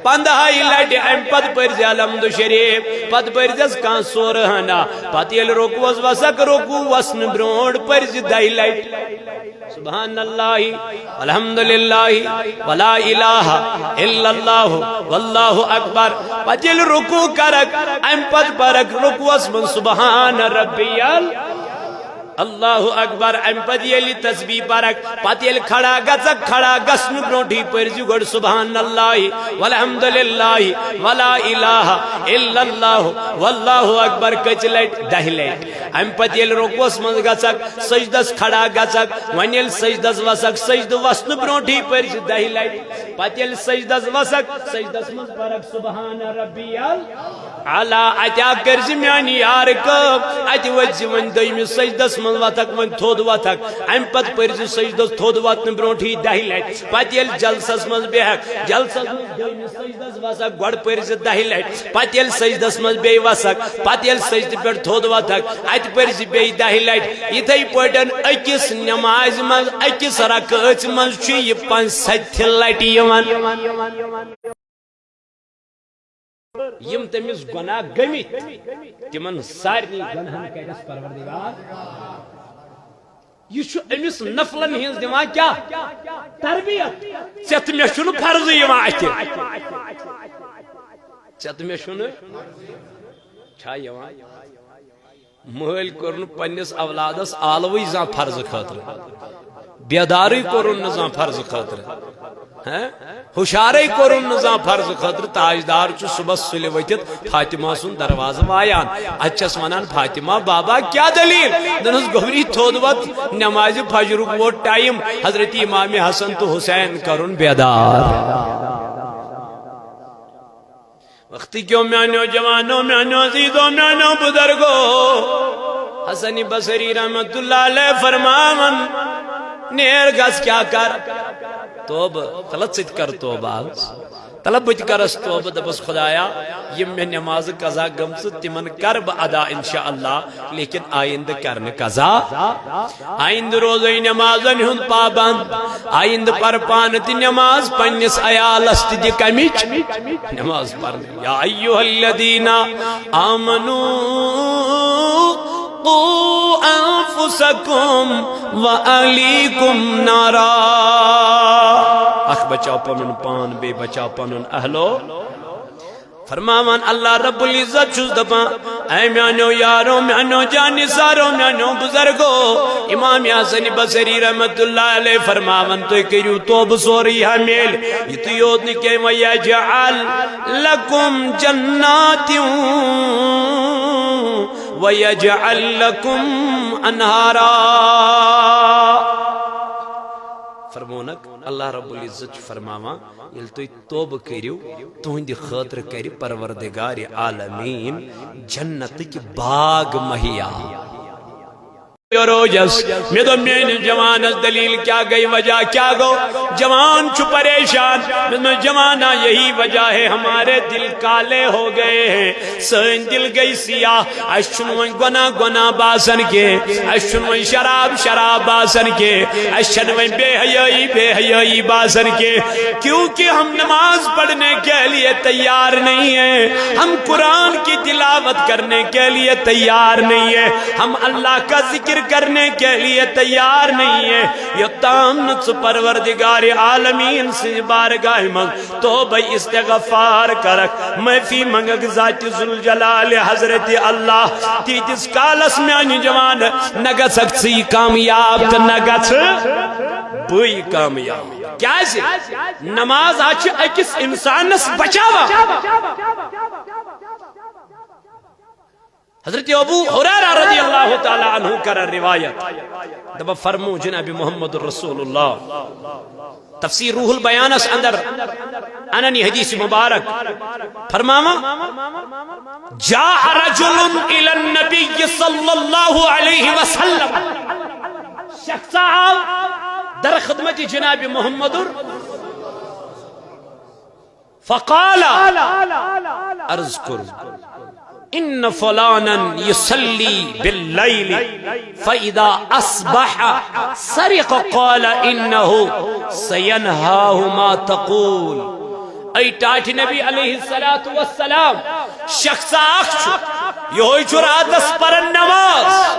پندہاے لٹہِ۔ امہِ پتہٕ پٔرۍ زِ الحمد شریف، پتہٕ پٔرۍ زٮ۪س کانٛہہ سورہ ہنا، پتہٕ ییٚلہِ رکوعس وسکھ، رکوع وسنہٕ برونٹھ پٔرۍ زِ دہہِ لٹہِ سبحان اللہ، الحمد للہ، ولا الہ الا اللہ، واللہ اکبر۔ پتہٕ ییٚلہِ رکوع کرکھ، امہِ پتہٕ پرکھ رکوعس منٛز سبحان ربی ال اللہ اکبر۔ امہِ پتہٕ ییٚلہِ تسبیح پرکھ، پتہٕ ییٚلہِ کھڑا گژھکھ، کھڑا گژھنہٕ برونٹھٕے پٔرۍ زِ گۄڈٕ سبحان اللہ والحمد للہ ولا الہ الا اللہ واللہ اکبر۔ کٔژِ لٹہِ؟ دہہِ لٹہِ۔ امہِ پتہٕ ییٚلہِ رکوعس منٛز گژھکھ، سجدس کھڑا گژھکھ، وۄنۍ ییٚلہِ سجدس وسکھ، سجدٕ وسنہٕ برونٹھٕے پٔرۍ زِ دہہِ لٹہِ۔ پتہٕ ییٚلہِ سجدس وسکھ، سجدس منٛز پرکھ سبحان ربی ال اعلیٰ۔ اتہِ آ کٔرۍ زِ میانہِ یارٕ کٲم، اتہِ ؤتھۍ زِ وۄنۍ دوٚیمِس سجدس وۄتھکھ، وۄنۍ تھوٚد وۄتھکھ۔ اَمہِ پتہٕ پٔرۍ زِ سجدس تھوٚد وۄتھنہٕ برونٛٹھٕے دَہہِ لٹہِ۔ پتہٕ ییٚلہِ جلسس منٛز بیٚہکھ، جلسس منٛز دوٚیمِس سجدس وسکھ، گۄڈٕ پٔرۍ زِ دَہہِ لٹہِ۔ پتہٕ ییٚلہِ سجدس منٛز بیٚیہِ وسکھ، پتہٕ ییٚلہِ سجدٕ پٮ۪ٹھ تھوٚد وۄتھکھ، اَتہِ پٔرۍ زِ بیٚیہِ دَہہِ لٹہِ۔ یِتھے پٲٹھۍ أکِس نمازِ منٛز، أکِس رکٲژ منٛز چھُ یہِ پانٛژھ ستہِ لٹہِ یِوان۔ یِم تٔمِس گۄناہ گٔمٕتۍ، تِمن سارنٕے گۄناہن کَرٮ۪س پروردگار۔ یہِ چھُ أمِس نفلن ہٕنٛز دِوان کیٛاہ؟ تربیت۔ ژےٚ تہٕ مےٚ چھُنہٕ فرض یِوان اَتھِ۔ ژےٚ تہٕ مےٚ چھُنہٕ، چھا یِوان؟ مٲلۍ کوٚر نہٕ پننِس اولادس آلوٕے زانٛہہ فرضہٕ خٲطرٕ، بیدارٕے کوٚرُن نہٕ زانٛہہ فرضہٕ خٲطرٕ، ہہ؟ ہُشارے کوٚرُن نہٕ زانٛہہ فرضہٕ خٲطرٕ۔ تاجدار چھُ صُبحس سُلہِ ؤتھِتھ فاطمہ سُنٛد دروازٕ وایان، اتہِ چھس ونان، "فاطمہ، بابا، کیٛاہ دٔلیٖل؟" دوٚپنس، "گوٚبری، تھوٚد وۄتھ، نمازِ فجرُک ووت ٹایم، حضرت امام حسن تہٕ حسین کرُن بیدار۔" وقت کیو میانیو جوانو، میانیو عزیزو، میانیو بزرگو، حسن بصری رحمت اللہ علیہ فرماون، "نیر گژھ، کیٛاہ کر؟ توبہٕ۔ تلہ ژٕ تہِ کر توبہٕ آز۔ تلہ بہٕ تہِ کرس توبہٕ۔" دپس، "خدایا، یِم مےٚ نمازٕ قضا گٔمژٕ، تِمن کر بہٕ ادا انشاءاللہ۔" لیکن آئندٕ کرنہٕ قضا۔ آئندٕ روزے نمازن ہُنٛد پابند۔ آئندٕ پر پانہٕ تہِ نماز، پننِس عیالس تہِ دِ کمِچ نماز پرنہٕ۔ یا ایھا الذین آمنوا قوا انفسکم و اہلیکم نارا۔ اکھ بچاو پنُن پان، بیٚیہِ بچاو پنُن اہلو۔ فرماوان اللہ رب العزت چھُس دپان، اے میانیو یارو، میانیو جانثارو، میانیو بزرگو، امام حسن بصری رحمت اللہ علیہ فرماوان، تُہۍ کٔرِو توبہٕ، سورُے ہا میلہِ۔ یِتُے یوت نہٕ کینٛہہ، وَیَجْعَلْ لَكُمْ جَنَّاتٍ وَيَجْعَلْ لَكُمْ أَنْهَارًا۔ فرمونک اللہ رب العزت چھُ فرماوان، ییٚلہِ تُہۍ توبہٕ کٔرِو، تُہنٛدِ خٲطرٕ کرِ پروردگار عالمین جنتٕکۍ باغ مہیا۔ روجس، مےٚ دوٚپ، میٲنِس جوانس دلیل کیٛاہ گٔے، وجہ کیٛاہ گوٚو؟ جوان چھُ پریشان۔ مےٚ دوٚپمس، جوانا، یہی وجہ ہے، ہمارے دل کالے ہو گئے ہیں، سٲنۍ دل گٔے سیاہ۔ اسہِ چھُنہٕ وۄنۍ گۄناہ گۄناہ باسان کینٛہہ، اسہِ چھُنہٕ وۄنۍ شراب شراب باسان کینٛہہ، اسہِ چھَنہٕ وۄنۍ بے حیٲیی بے حیٲیی باسان کینٛہہ، کیونکہ ہم نماز پڑھنے کے لیے تیار نہیں ہیں، ہم قرآن کی تلاوت کرنے کے لیے تیار نہیں ہیں، ہم اللہ کا ذکر کرنے کے لیے تیار نہیں ہیں۔ یوٚتام نہٕ ژٕ پروردگار عالمین سٕنٛزِ بارگاہہِ منٛز توبہ استغفار کرکھ، معافی منگکھ ذات ذوالجلال حضرت اللہ۔ تیٖتِس کالس میانہِ جوان، نہ گژھکھ ژٕے کامیاب تہٕ نہ گژھٕ بٕے کامیاب۔ کیازِ؟ نماز ہا چھِ أکِس انسانس بچاوان۔ حضرت ابو ہریرہ رضی اللہ تعالی عنہ کران روایت، دپان، فرمو جناب محمد رسول اللہ، تفسیر روح البیانس اندر انن یہ حدیث مبارک، فرماوان، جاء رجل الى النبی صلی اللہ علیہ وسلم، شخص آو در خدمت جناب محمد، فقال، عرض کرو، ان فلانا یصلی باللیل، فاذا اصبح سرق، قال انه سینہاہ ما تقول۔ اے ٹاٹھۍ نبی علیہ الصلوۃ والسلام، شخص اکھ چھُ، یہوے چھُ راتس پران نماز۔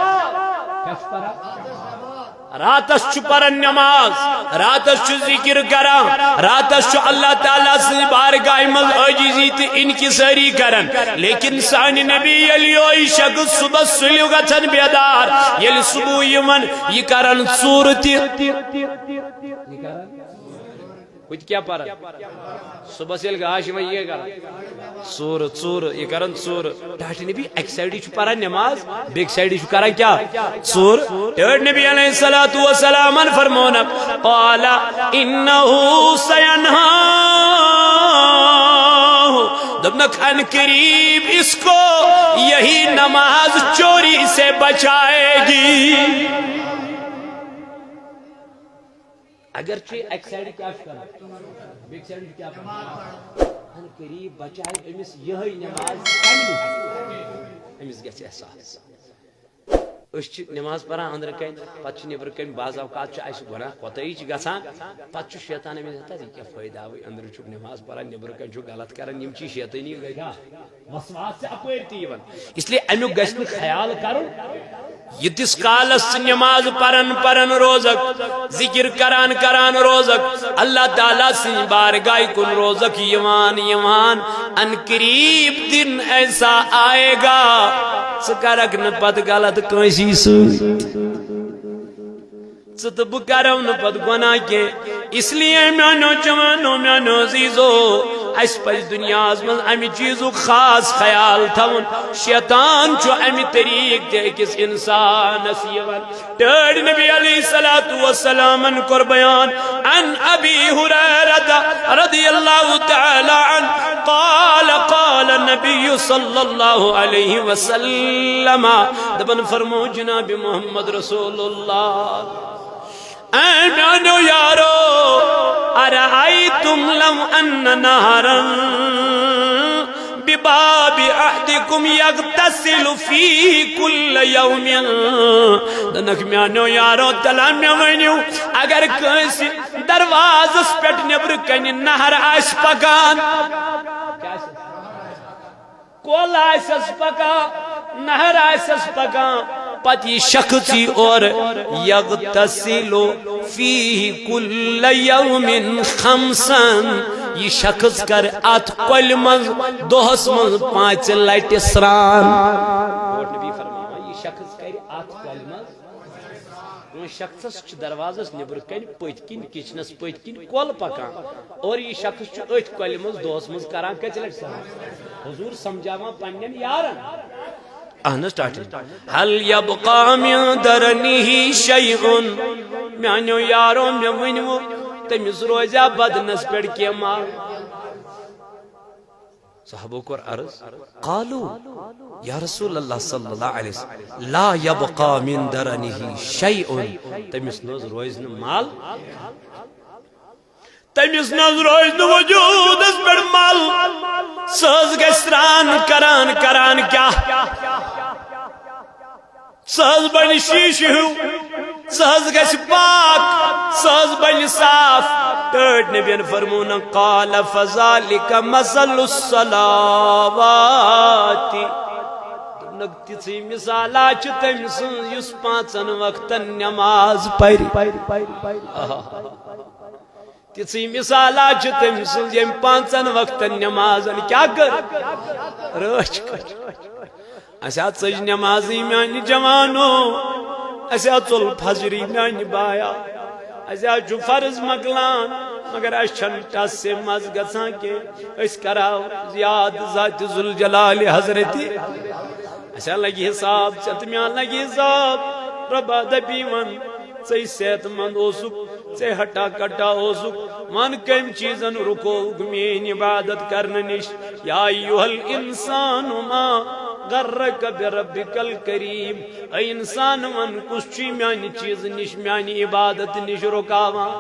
راتس چھُ پران نماز، راتس چھُ ذکر کران، راتس چھُ اللہ تعالیٰ سٕنٛزِ بارگاہہِ منٛز عٲجزی تہٕ انکسٲری کران۔ لیکن سانہِ نبی ییٚلہِ یوٚہے شخص صبحس سُلہِ گژھان بیدار، ییٚلہِ صبح یِوان، یہِ کران ژوٗرٕ تہِ۔ ہُتہِ کیٛاہ پران؟ صبحس ییٚلہِ گاش یِوان، یہِ کیٛاہ کران؟ ژوٗرٕ، ژوٗرٕ، یہِ کران ژوٗرٕ۔ ٹاٹھۍ نبی اکہِ سایڈٕ چھُ پران نماز، بیٚکہِ سایڈٕ چھُ کران کیٛاہ؟ ژوٗرٕ۔ ٹٲٹھۍ نبی علیہ الصلوۃ والسلامن فرمونکھ، قال انہ سینہاہ۔ ان قریب اس کو یہی نماز چوری سے بچائے گی۔ اگر چی ایک سائیڈ کیا کرنا، بیک سائیڈ کیا کرنا، ان قریب بچائے امس یہی نماز۔ امس گژھِ احساس۔ أسۍ چھِ نماز پران أنٛدرٕ کنہِ، پتہٕ چھِ نیٚبرٕ کنہِ، بعض اوقات چھُ اَسہِ گۄناہ کوتاہی چھِ گژھان، پتہٕ چھُ شیطان أمِس دپان، "یہِ کیٛاہ فٲیدٕ آوٕے، أنٛدرٕ چھُکھ نماز پران، نیٚبرٕ کنہِ چھُکھ غلط کران، یِم چی شیطٲنی گٔے ہا، وسواس چھِ اپٲرۍ تہِ یِوان۔" اس لیے امیُک گژھِ نہٕ خیال کرُن۔ ییٖتِس کالس ژٕ نماز پران پران روزکھ، ذکر کران کران روزکھ، اللہ تعالیٰ سٕنٛدِ بارگاہہِ کُن روزکھ یِوان یِوان، ان قریب دن ایسا آئے گا، ژٕ کرکھ نہٕ پتہٕ غلط کٲنٛسی سۭتۍ۔ ژٕ تہٕ بہٕ کرو نہٕ پتہٕ گۄناہ کینٛہہ۔ اس لیے میانیو جوانو، میانیو عزیزو، اسہِ پزِ دُنیاہس منٛز امہِ چیٖزُک خاص خیال تھاوُن۔ شیطان چھُ امہِ طریٖقہٕ تہِ أکِس انسانس یِوان۔ ٹٲٹھۍ نبی علیہ الصلوۃ والسلامن کوٚر بیان، عن ابی ہریرہ رضی اللہ تعالی عنہ قال، قال النبی صلی اللہ علیہ وسلم، دپان فرمو جناب محمد رسول اللہ، اے میانیو یارو، ارأیتم لو ان نہرا بباب احدکم یغتسل فیہ کل یوم۔ دنکھ میانیو یارو، تلا مےٚ ؤنِو، اگر کٲنٛسہِ دروازس پٮ۪ٹھ نیٚبرٕ کنہِ نہر آسہِ پکان، کۄل آسٮ۪س پکان، نہر آسٮ۪س پکان، پتہٕ یہِ شخص یی اورٕ، یغتسل فیہ کل یوم خمسا، یہِ شخص کرِ اتھ کۄلہِ منٛز دۄہس منٛز پانٛژِ لٹہِ سرٛان۔ ٹوٹھ نبی فرماوان، یہِ شخص کرِ اتھ کۄلہِ منٛز کٲنٛسہِ شخصس چھُ دروازس نیٚبرٕ کنہِ پٔتۍ کِنۍ کچنس پٔتۍ کِنۍ کۄل پکان، اور یہِ شخص چھُ أتھۍ کۄلہِ منٛز دۄہس منٛز کران کٔژِ لٹہِ سرٛان؟ حضور سمجھاوان پننٮ۪ن یارن۔ اہن حظ ٹاٹھۍ۔ ہل یبقی من درنہ شیء؟ میانیو یارو، مےٚ ؤنِو، تٔمِس روزیا بدنس پٮ۪ٹھ کینٛہہ مال؟ صحابو کوٚر عرض، قالوا، یا رسول اللہ صلی اللہ علیہ وسلم، لا یبقی من درنہ شیء، تٔمِس نہٕ حظ روزِ نہٕ مال، تٔمِس نہٕ حظ روزِ نہٕ وجوٗدس پٮ۪ٹھ مل، سُہ حظ گژھِ سرٛان کران کران کیٛاہ؟ سُہ حظ بنہِ شیٖشہٕ ہیوٗ، سُہ حظ گژھِ پاک، سُہ حظ بنہِ صاف۔ ٹٲٹھۍ نبین فرموونن، قال فذلک مثل الصلوات۔ دوٚپنکھ، تِژھٕے مثالا چھِ تٔمۍ سٕنٛز یُس پانٛژن وقتن نماز پرِ۔ آہا۔ تِژھٕے مثالا چھِ تٔمۍ سٕنٛز، ییٚمۍ پانٛژن وقتن نمازن کیٛاہ کٔر؟ رٲچھ کٔر۔ اسہِ ہا ژٔج نمازٕے میانہِ جوانو، اسہِ ہا ژوٚل فجرٕے میانہِ بایا، اسہِ ہا چھُ فرض مۄکلان، مگر اسہِ چھنہٕ ٹس سے مس گژھان کینٛہہ۔ أسۍ کرو یاد ذات ذوالجلال حضرت، اسہِ ہا لگہِ حساب، ژےٚ تہٕ مےٚ ہا لگہِ حساب۔ رۄبا دپی ون، ژے صحت مند اوسُکھ، ژے ہٹا کٹا اوسُکھ، ون کٔمۍ چیٖزن رُکووُکھ میٲنۍ عبادت کرنہٕ نِش؟ یا ایھا الانسان ما غرک بربک الکریم، اے انسان، ون کُس چھُے میانہِ چیٖزٕ نِش، میانہِ عبادت نِش رُکاوان؟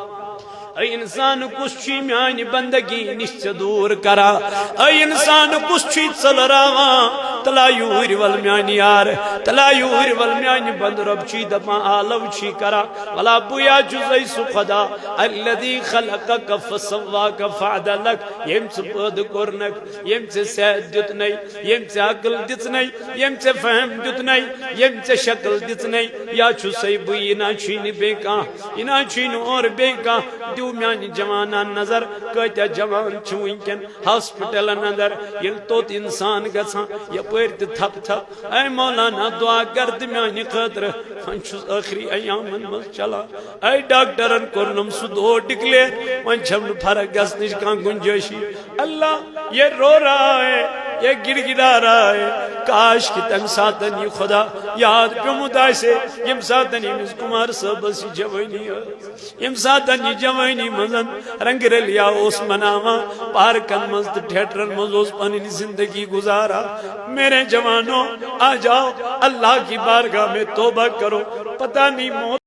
اے انسان، کُس چھُے میانہِ بندگی نِش ژےٚ دوٗر کران؟ اے انسان، کُس چھُے ژٔلراوان؟ تلا یوٗرۍ ول میانہِ یار، تلا یوٗرۍ ول میانہِ بندٕ، رۄب چھُے دپان، آلو چھُے کران۔ ولا بہٕ یا چھُسے سُہ خدا، الذی خلقک فسواک فعدلک، ییٚمۍ ژٕ پٲدٕ کوٚرنکھ، ییٚمۍ ژےٚ صحت دیُتنَے، ییٚمۍ ژےٚ عقل دِژنَے، ییٚمۍ ژےٚ فہم دیُتنَے، ییٚمۍ ژےٚ شکل دِژنَے، یا چھُسے بہٕ، یہِ نا چھُے نہٕ بیٚیہِ کانٛہہ، یہِ نا چھُے نہٕ اورٕ بیٚیہِ کانٛہہ۔ دِیِو میانہِ جوانن نظر، کۭتیاہ جوان چھِ وٕنکٮ۪ن ہاسپٹلن اندر، ییٚلہِ توٚت انسان گژھان، یپٲرۍ تہِ تھپھ تھپھ۔ اے مولانا، دعا کر تہٕ میانہِ خٲطرٕ، وۄنۍ چھُس ٲخری ایامن منٛز چلان۔ اے ڈاکٹرن کوٚرنم سُہ دود ڈکلیئر، وۄنۍ چھم نہٕ فرق گژھنٕچ کانٛہہ گنجٲیشی۔ اللہ، یہ رو رہا ہے، یہ گڑگڑا رہا ہے۔ کاش کہ تمہِ ساتن یہ خدا یاد پیومت آسہِ، ییٚمہِ ساتن ییٚمِس کمار صٲبس یہ جوانی ٲس، ییٚمہِ ساتن یہ جوانی منٛز رنگ رلیا اوس مناوان، پارکن منٛز تہٕ تھیٹرن منٛز اوس پنٕنۍ زندگی گزاران۔ میرے جوانو، آ جاؤ، اللہ کی بارگاہ میں توبہ کرو، پتہ نہیں موت